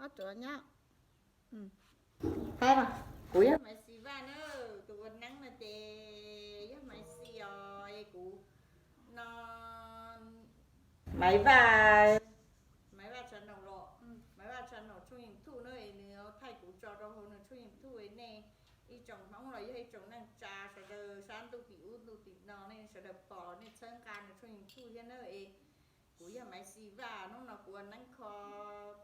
Ob tuav nyob. Hais los, kuv yog Maiv Xis Vaj na, tus ua neeb no ces yog Maiv Xis os, es kuv no Maiv Vaj, Maiv Vaj Tshav Naum los, Maiv Vaj Tshav Naum tshooj YouTube na, es nws thaij kuv tso rau hauv nws tshooj YouTube, es nej ib tsoom Hmoob los yog ib tsoom neej tsa sawv daws sab ntuj tim ub ntuj tim no nej sawv daws pom los nej txhawb nqa nws tshooj YouTube thiab na, es kuv yog Maiv Xis Vaj, hnub no kuv ua neeb kho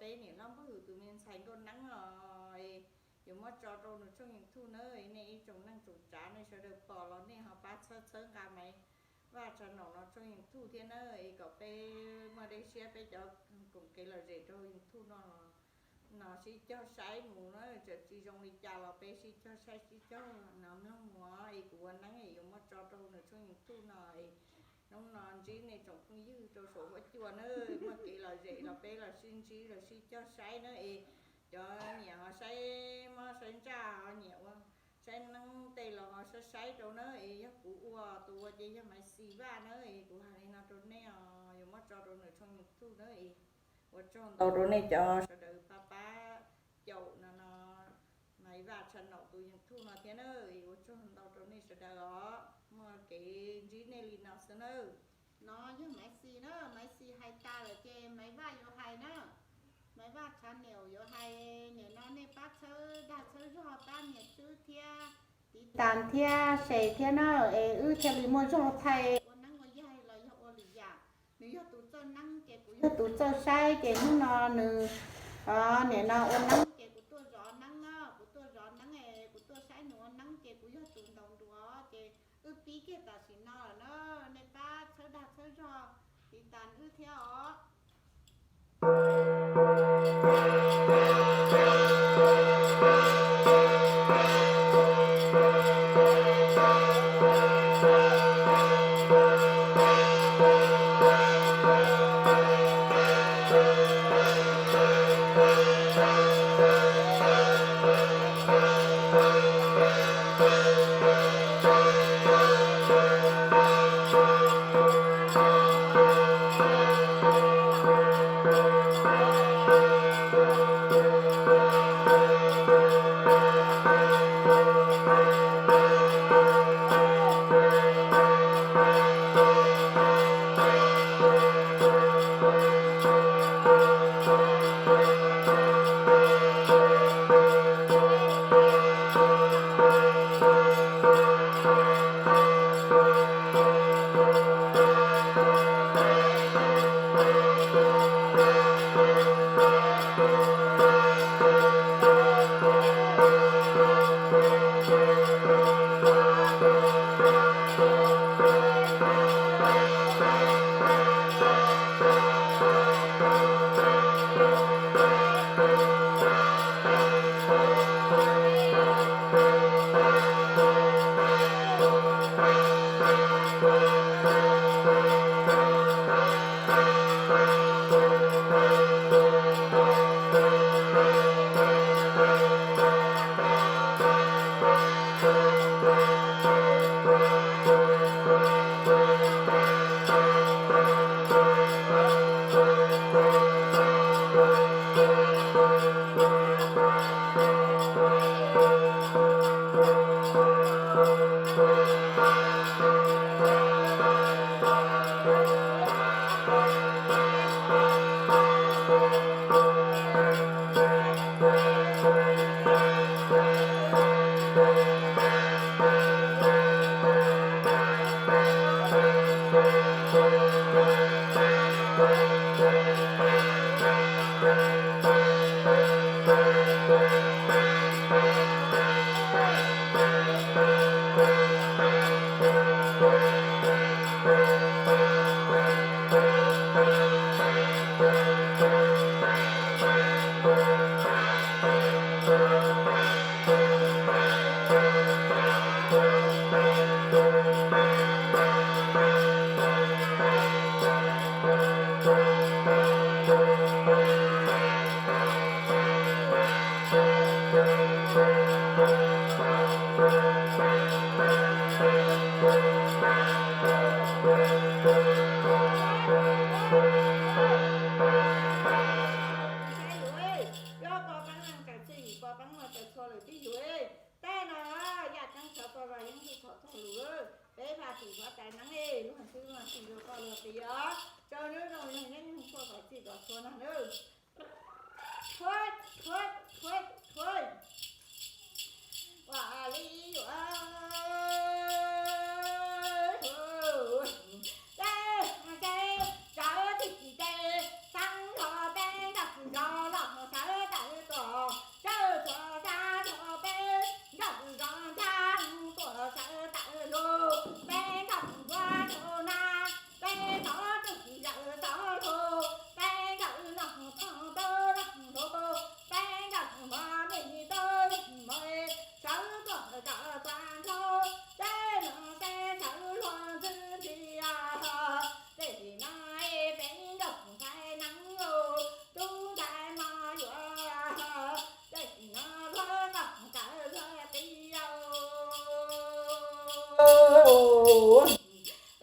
peb niam hlob Npawg Hwm tus me ntxhais nkuaj neeb os, es yuav muab tso rau nws tshooj YouTube na, es nej ib tsoom neej tsoom tsav nej sawv daws pom los nej ho pab txhawb txhawb nqa Maiv Vaj Tshav Naum no tshooj YouTube thiab na, es kom peb muaj dej siab peb cov koom kev lom zem rau YouTube no los no sib cog saib mus na, txawm tsis zoo li cas los peb sib cog saib sib cog no mloog mus, es kuv ua neeb es yuav muab tso rau nws tshooj YouTube no, es hnub no ntsib nej tsoom phooj ywg rau saum huab cua na, muaj kev lom zem los peb los sib ntsib los sib cog saib na, es cov nyiam ho saib mob saib ntsaj ho nyiam ua saib neeb tej los ho saib saib rau na, es yog kuv ua tus ua ces yog Maiv Xis Vaj na, es kuv hais li no rau nej os, yuav muab tso rau nws tshooj YouTube na, es ua tsaug ntau rau nej cov sawv daws pab pab caum no no Maiv Vaj Tshav Naum tus YouTube no thiab na, es ua tsaug ntau rau nej sawv daws os, muaj kev ntsib nej li no xwb na. No yog Maiv Xis na, Maiv Xis hais tas lawm ces Maiv Vaj yuav hais na. Maiv Vaj Tshav Naum yuav hais, nim no nej pab txhawb dag txhawb zog pab nias tswb thiab tiv tas thiab se thiab na, es wb thiaj li muaj zog thaij ua neeb ua yaig los yog ua lwm yam. Nws yog tus txawj neeb ces kuv yog tus txawj saib, ces hnub no nws nim no ua neeb ces kuv tuaj zov neeb na, kuv tuaj zov neeb es kuv tuaj saib nws ua neeb ces kuv yog tus ntaus nruas, ces wb pib kiag tam sim no lawm na, nej pab txhawb dag txhawb zog tiv tas wb thiab os. Thov txog los yeeb ntuj thov txog lus, peb vaj tim huab tais neeb, luag ntxhwb luag tig luag koj luag qiv os, rau hnub no yog yeeb yog tshuaj kom txij kom txhua nag nawb. Thuav, thuav, thuav, thuav. Ua li yuav sawv tsis tau, sawv tsis tau, sawv tsis tau los sawv tawm tuaj, sawv tuaj sawv tsis tau, sawv tsis tau, tuaj sawv tawm los, peb nrog ua rau na, peb xov tsis tau xov los, peb nrog noj tau tau noj los, peb nrog mov me tau mov, sawv tuaj tawm tuaj nrho, peb los peb sawv luag ntxwb ntxhi, tej no peb nrog ntxhais neeb, tub ntxhais mos yuav, tej no luag noj tawm luag qiv,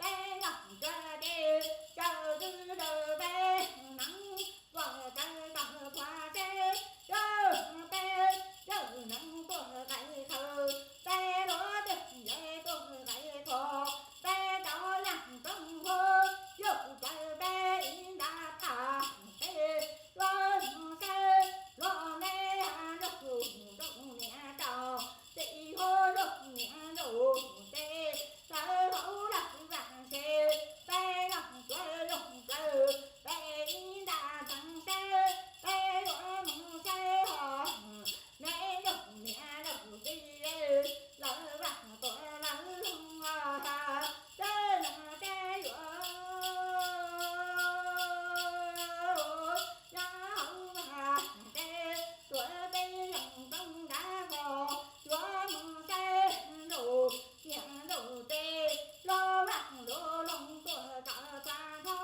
peb nrog tsuav tes, caw twb rau peb neeb, tuaj caw tau qhua teb, caw peb caw neeb tuaj qai khaws, peb luav tej yawg tuaj qai kho, peb rov yaj roob hauv, yog kuv caw peb ib nta phaj, peb luav saib luag me nrog kuv nrog niam rau, peb ib hauv nrog niam rau, peb sawv hauv lawm vaj tse, peb los tsuav los plaws, peb ib nta ntxeev seb, peb yuav mus saib hos, neb nrog niam rau txiv, lawv vaj tuam lawv loog, seb no peb yuav nyob hauv vaj tse, tuav peb yeej roob nrad vog, yuav mus saib nraum ciam nraum teb, luav vaj luav loog tuaj tawm tag nrho,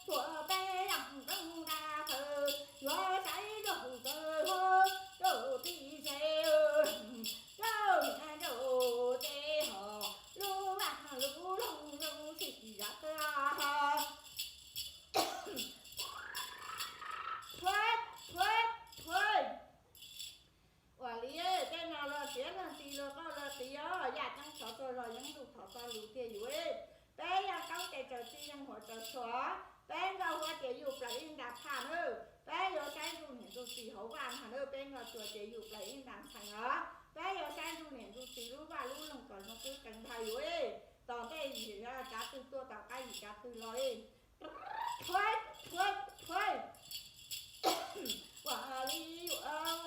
tuav peb yeej roob nrad vog, yuav saib rau txawv hauv rau tib ze, rau niam rau txiv hos, lub vaj lub loog zoo sib yav, thuav, thuav, thuav. Ua li, tej no los tiav luag ntxhi luag koj luag qiv os, yaj ceeb thov txog los yeeb ntuj thov txog lus tiag yus. Peb yog koob tes tsaws txij yeej huav tsaws tshuaj, peb nrog huab tias yus plaws ib nta phaj nawb. Peb yuav saib ntsuj niam ntsuj txiv hauv vaj ntag nawb, peb nrog tsuas tias yus plaws ib nta ntxhais os. Peb yuav saib ntsuj niam ntsuj txiv lub vaj lub loog kom zoo qwb qees ntag yus. Tom ntej yim kav twg tuaj tom qab yim kav twg los, thuav, thuav, thuav. Ua li yuav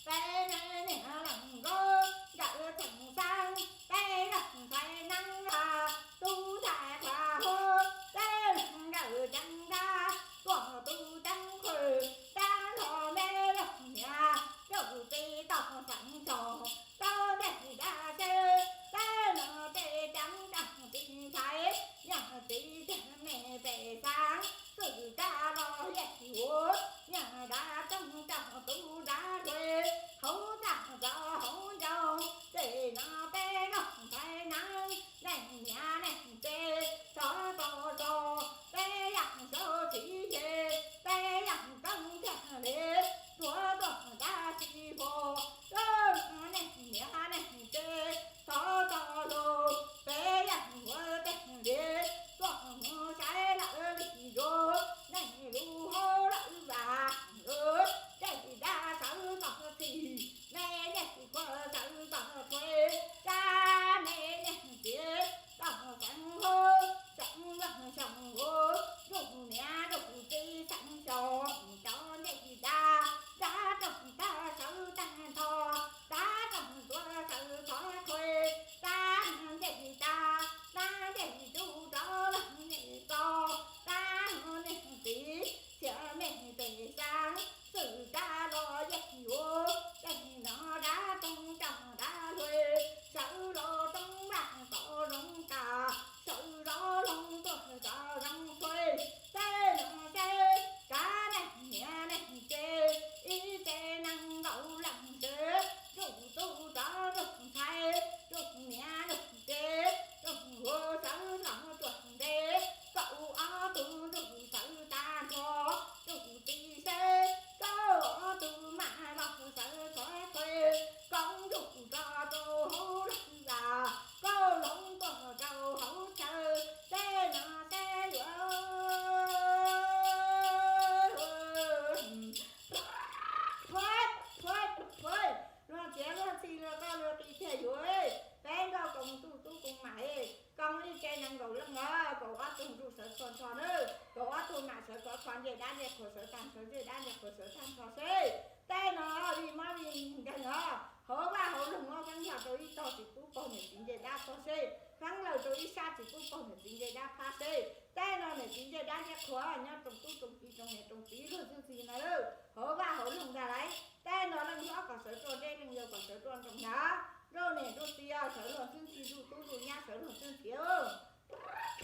peb niam leej nkauj nrawm tseem xeeb, peb leej ntxhais neeb, tub ntxhais qhua huab, peb leej nrawm ceeb nrab, tuaj tu ceeb qhwv, dab los me leej niam, yog txiv toj xeem tso, tau ntiag dab se, peb los peb ceeb rau txiv ntxhais, yog txiv rag me pem xeeb, txwj kab los yog huv, yog dab roog rau tub dab hle, hauv txaj rau hauv ncauj, ces no peb leej ntxhais neeb, leej niam leej txiv, xov tau los, peb yeej sawv tsis yeej, peb yeej roob kiag li, tuav tuaj dab tsis pom, leej niam leej txiv, xov tau los, peb yeej ua teg li, tuaj mus saib lawm li zuj, leej ncej dab ncej qhuas sawv tag nrho, ncej dab ncej qhuas sawv tag nrho seb. Tej no li mob li nkeeg os, hauv vaj hauv loog muab feeb yog rau ib tog tsis pub pog niam txiv ncej dab tog seb, feeb lawm rau ib sab tsis pub pog niam txiv ncej dab phab seb. Tej no niam txiv ncej dab ncej qhuas nyob roos tub roos ki roos niam roos txiv luag xwb txig no lawm hauv vaj hauv loog ntag lauj. Tej no leej hlob kom sawv rua deb, leej yau kom sawv rua nroos na, nrauj niam nrauj txiv sawv luag xwb txig, nrauj tub nrauj nyab sawv luag xwb txig.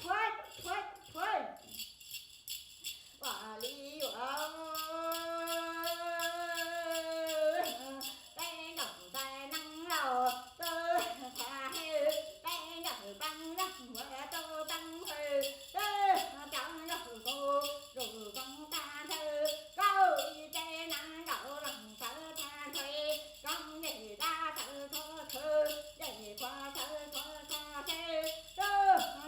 Phuav, phuav, phuav. Ua li yuav peb nkaus ntxhais neeb laus, peb qhuav hwj peb nkaus peb nkaus ua rau peb hwj, cov nkaus kaus zaum koob tag nrho, kaus ib tsev neeb nkaus los sawv tag nrho, koob ncej dab sawv txhua txhua, ncej qhuas sawv txhua txhua tsev,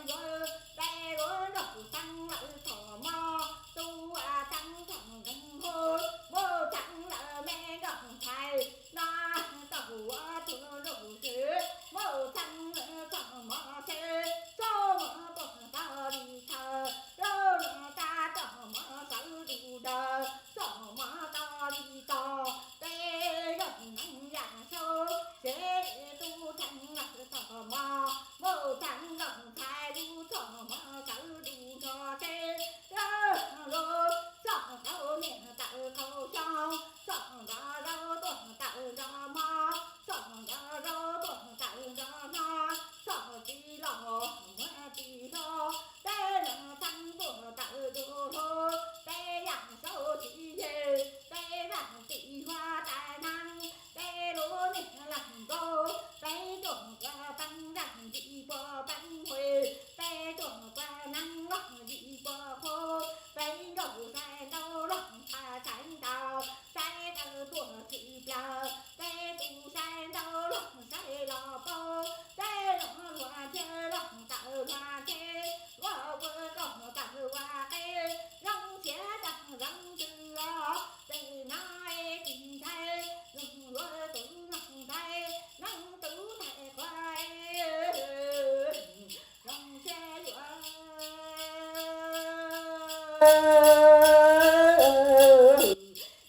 yuav peb lub nraug xeeb lawm txom mos, tub xeeb txom nkeeg hu, muaj xeeb lawm me nraug ntxhais no, txom ua tug nraug swm, muaj xeeb lawm txom mos seb, txom mos tuaj tau li chaw, lub no tag txom mos sawv du daws, txom mos tau li tog, peb yog neeg yam saub, seb tub xeeb lawm txom mos, muaj xeeb lawm ntxhais lub txom mos sawv du nrho seb, lub txom qaub niam tawm qaub xyoo, txom nrov zaub tuaj tawm nrov mov, txom nrov zaub tuaj tawm nrov no, txom txiv los muab txiv hlo, peb no xeeb tuaj tawm du hlo, peb yam saub txiv yawg, peb yam txiv huab tais neeb, peb lub niag lag nkaus, peb tuaj kua peeb zaj ntsis pua peeb hwj, peb tuaj kua neeb loj ntsis pua qhuav, peb nkaus saib ntaub los txhais ntaub, saib taw tuaj txhim plaws, peb tus saib ntaub los saib los paub, peb los luag thiab los tawm luag thiab, luag ua kom tawm ua qe, zoo siab tag zoo ntws los, peb no es tsis ntshai, zoo luag tus no ntshai, neeb tus ntshai qhuav, zoo siab yuav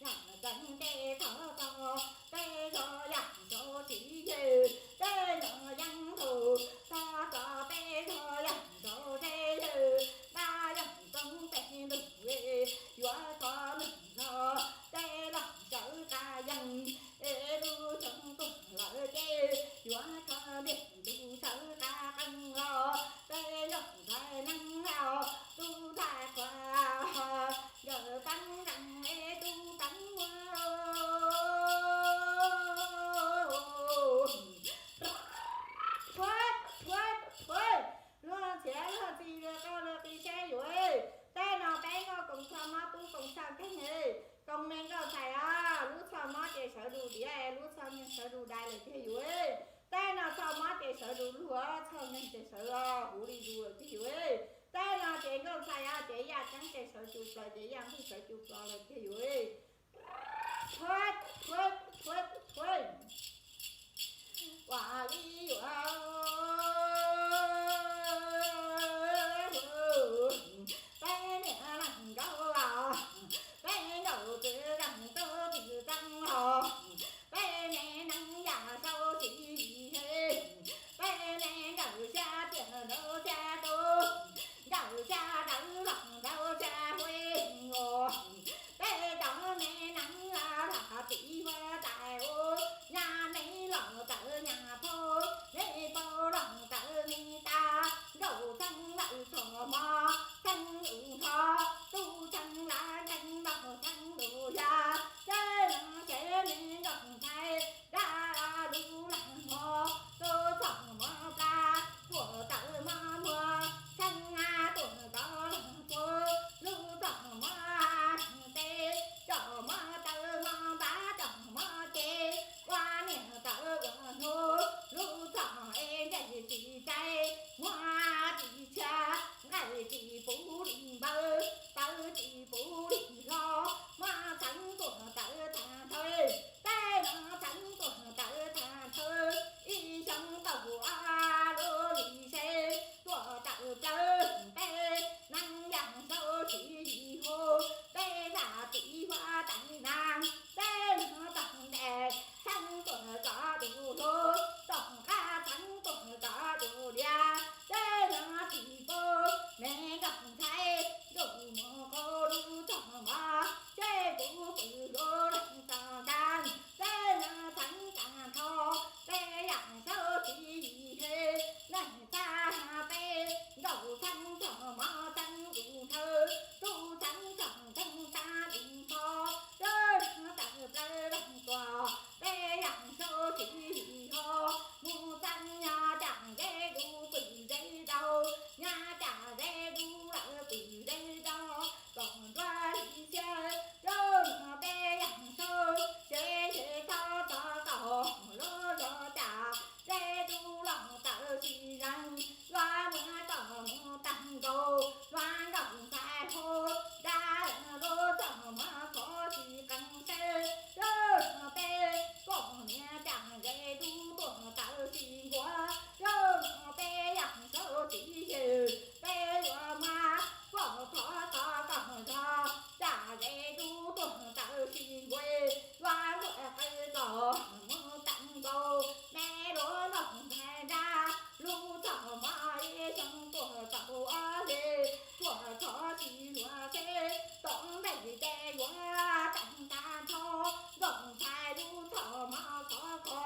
yam tseeb tej txog txog, tej zog yam saub txiv yawg, tej zog yeeb nkaus txog txog, tej zog yam saub tej yawg, npaj yeej txoov peb lug, yuav kho lug zog, tej los sawv qab yeej, es lub xyoo tuag lawm ces yuav kho niam tus sawv qab qeej los, peb yog ntxhais neeb laus tus ntxhais qhuav, yawg teeb zeeg es tus teeb muag. Phuav, phuav, phuav, luag txhiaj luag txi luag qau luag qi seb yuav. Tej no peb nkauj koom txhoj mob tub koom txhoj nkeeg, koom me nkauj ntxhais os, lub txhoj mob ces sawv dus diav, lub txhoj nkeeg sawv dus dais lawm tiag yuav. Tej no txhoj mob ces sawv dus luag, txhoj nkeeg ces sawv huv li dus lawm tiag yuav. Tej no ces nkauj ntxhais os, ces yaj ceeb ces sawv tsw plaws, ces yaj nqig sawv tsw plaws lawm tiag yuav. Phuav, phuav, phuav, phuav. Ua li yuav peb niam leej nkaus, peb nkaus twb leej tub twb txeeb los, peb me neeb yam saub txiv yawg, peb me nkawm xya tiam nraud xya tub, nkawm xya dawb los nraud xya huv os. Peb cov me neeb los tim huab tais ub, nyab me los tawm nyab phauj, me phauj los tawm me tub, nraug txheeb lawm txog mov txheeb lus nrho, tub txheeb lawm txheeb los txheeb lus yaj, seb no seb me nkauj ntxhais dab lub lag hmo, tub txog mov plas kuam tawm mov muag, txheeb tuam tod los kuam, lub txog mov tes, cov mov taw mov npab cov mov ces, ua niam tawm ua hnub, lub txog es ntsej tsis tsai, muag tsis tshia, nqaij tsis puv li npawg, taw tsis puv li hlo, mov txheeb tuam tawm tag nrho, peb no txheeb tuam tawm tag nrho, ib xyoo tau ua lub li seb tuam tawm plaws peb, neeb yam saub txiv yawg hu, Ces yuav teev tag nrho nkauj ntxhais lub txhoj mov khov kho,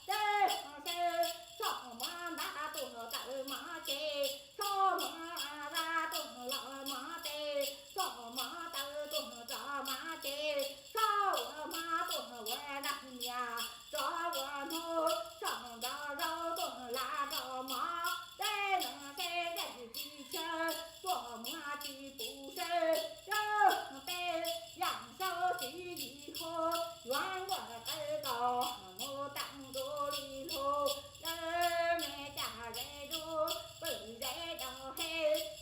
ces seb txhoj mov ntab tuaj tawm mov ces, txhoj mov ntab tuaj los mov ces, txhoj mov tawm tuaj tso mov ces, txhoj ua mov tuaj ua nrag mias, tso ua hnub txhoj nrog zaub tuaj lam nrog mov, ces no seb nqaij tsis chaw tuaj muag tsis pub seb, yog peb yam saub txiv yim hu, yuav nkuaj qawv kaus mus teev dub li hlub, me cas zeb dub pwm zeb dau he,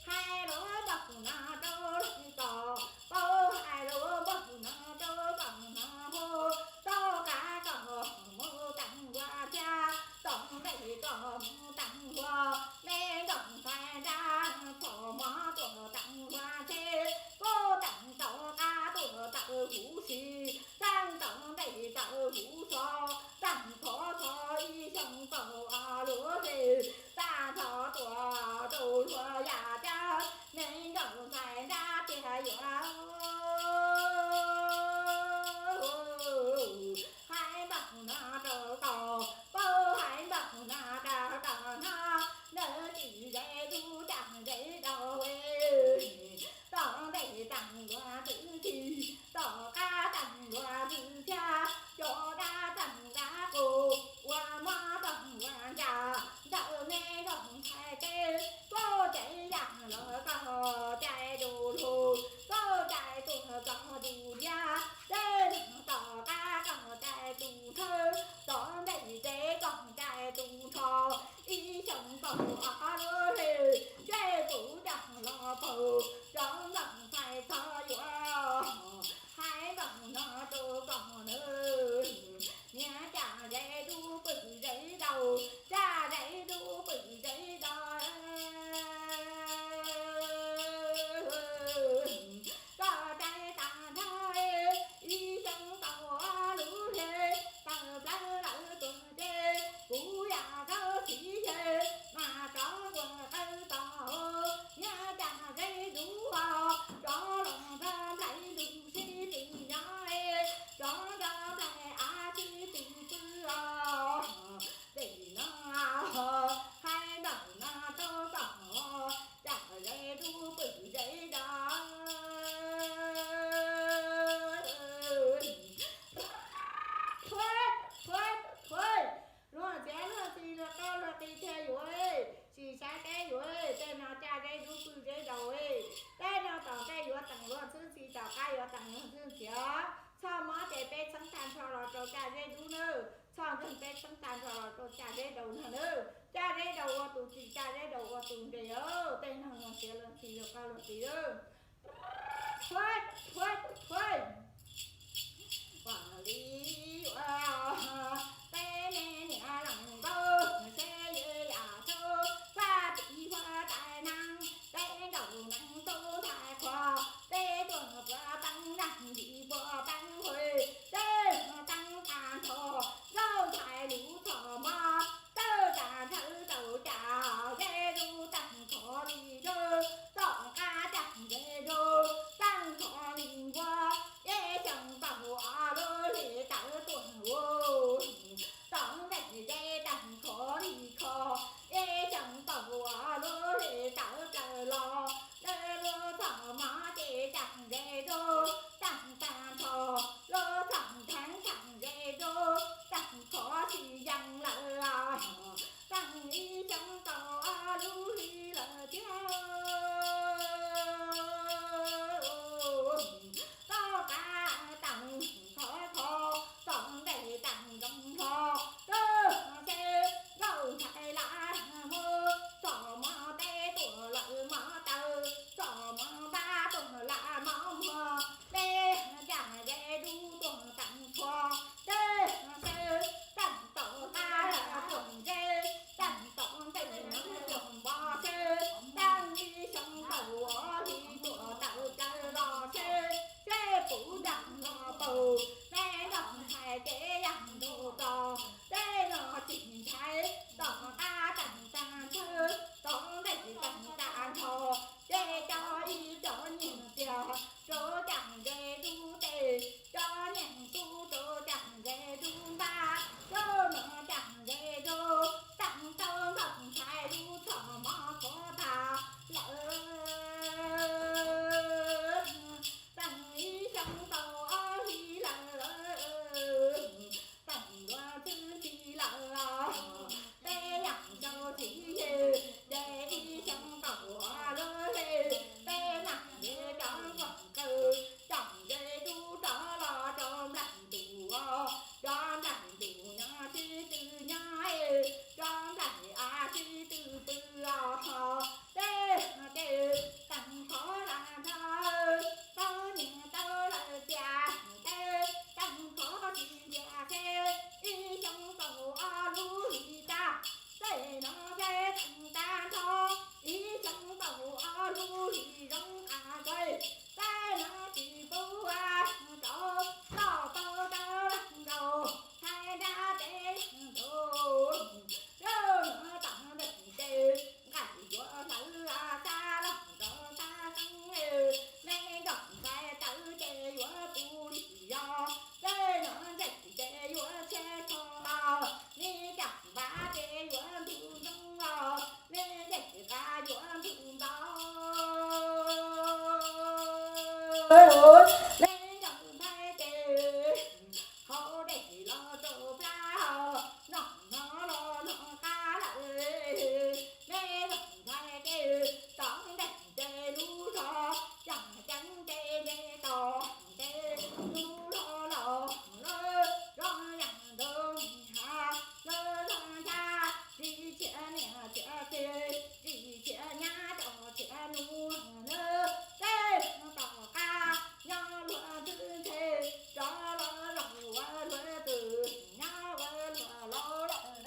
hais lus npaum no rau leej kom paub, hais lus npaum no rau kom no hu, txoj qab koj mus teev nkuaj thiab, txoj nqaij koj mus teev nkuaj, me nkauj ntxhais nrab txhoj mov tuaj teev nkuaj thiab, kuj teev txoj qab tuaj tawm huv si, teev txoj nqaij tawm huv so, teev khov kho ib xyoos kaum ob lub hli, tag nrho tuaj rau hlua yam cab, me nkauj ntxhais nrab tiag yuav hais npaum no rau koj, paub hais npaum no rau koj no, nws tsis zeb dub cas zeb dau, txoj nqaij teev nkuaj ntws ntxhi, txoj qab teev nkuaj ntws thiab, cov dab teev dab qus, ua mov teev ua ntsa, ntawm me nkauj ntxhais teb, koj cais yam los koj cais du lug, koj cais tuag koj du liab, tej txoj qab koj cais tu thawj, txoj nqaij teb koj cais tu nrho, ib xyoos kaum ob lub hli, ntsej kuv coj los paug, cov nkauj ntxhais txhob yuav hais npaum no rau koj nawb. Niag cas zeb dub pwm zeb dau, cas zeb dub pwm zeb dau, koj cais tag nrho ib xyoos kaum ob lub hli, tawm plaws lawm tuag ces, kuv yam saub txiv yim mas rov nkuaj qawv kaus, niag cas zeb dub os, rov los nrog nplaim lus sib tw nyob, rov nrog nplaim av sib tw pw os. Tej no hais npaum no rau koj, cas zeb dub pwm zeb dau. Luag txiav luag txi luag qab luag qi thiaj yuav, tsis saib teb yuav, tej no cas zeb dub pwm zeb dau. Tej no tom ntej yuav teem luag txhwb txi, tom qab yuav teem luag txhwb txiav. Txhoj mob ces peb txheeb tag nrho los rau cas zeb dub nawb, txhoj nkeeg peb txheeb tag nrho los rau cas zeb dau no nawb. Cas zeb dau ua tus txi, cas zeb dau ua tus nres. Tej no luag txiav luag txi luag qab luag qi. Ua li ua peb me niam laus nkauj, seb yam txhub faj tim huab tais neeb, peb nkauj neeb tub ntxhais qhua, peb tuaj puav peev nag yim puav peev hwj, peb puav peev tag nrho nkauj ntxhais lub txhoj mov, tawm tag nrho rau cas zeb dub tag nrho li lawm, tom qab cas zeb Neb nyob nthaij ces haus dej los rau plab, noj no los noj qab lawm. Neb nyob nthaij ces tov nteeg ces lub zos, yog ceeb ces nce toj ces lub zos los lawm, zos yog ntawd hav lawm zos ncaj, tsis txhiaj niam txhiaj txiv, tsis txhiaj nyab tsis txhiaj nus lawm. Tej tom qab nyob luag ntxhw ntshe, rov los los ua luag twm, nyob ua luag laus lawm.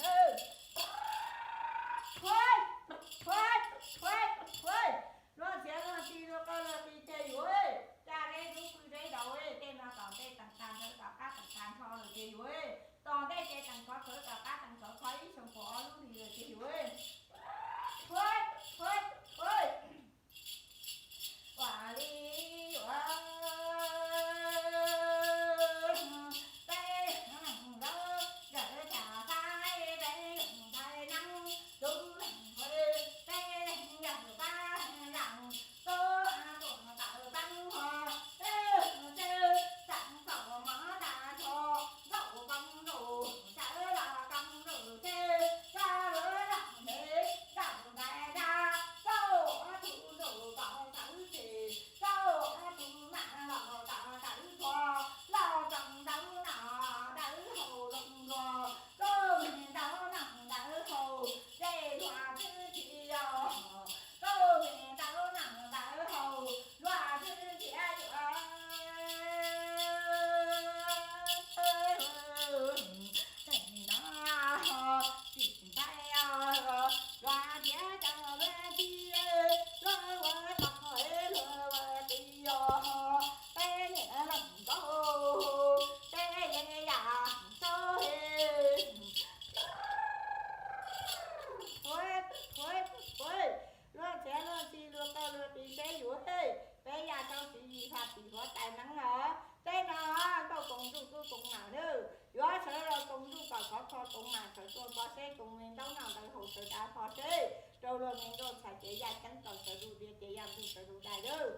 Luag txiav luag txi luag qawg luag qis ces yuav, cas zeb dub pw zeb daus, tej no tom ntej teem tag nrho tom qab teem tag nrho lawm ces yuav, tom ntej ces teem khov khawv tom qab teem khov khov ib xyoos pom ob lub hlis lawm ces yuav. Ua li yuav, peb leeg zaum, zawm tsam fab, peb leeg nthaij neeb, lub leeg hauv, peb leeg yog pab leeg, tub tuam tawm peeb ho, peb leeg tswj txheej txaus mov tag nrho, ntaus koob ntuj sawv los koob ntuj tseg, sab luag zog ntev ntaus ntais dab, rau ob tug ntuj kom sawv tsis, rau ob tug mam los kom sawv tshua, los tsoom ntawv noj ntawv haus zoo dua, koj me ntawv noj ntawv haus, zej luag twb tsis yog, koj me ntawv noj ntawv haus, luag twb tsis yuav. Tsis ntshai, luag tiav cov luag txiv, luag ua tod luag ua txiv os, peb niam leej nkaus, peb yeej yam txhob he. Luag txiav luag txi luag qawg luag qis seb yuav he, peb yam txhob txwv yim hla pim huav tais neeb os. Tej no nkauj koom ntuj tub koom nam nawb, yuav sawv los koom ntuj kom khov kho, koom nam sawv tuaj npog seb, koom me ntaub noj ntawv haus sawv dav hlo seb, rau luag me nkauj ntxhais ces yaj ceeb tau sawv lug diav ces yaj ntug sawv lug dais lawm.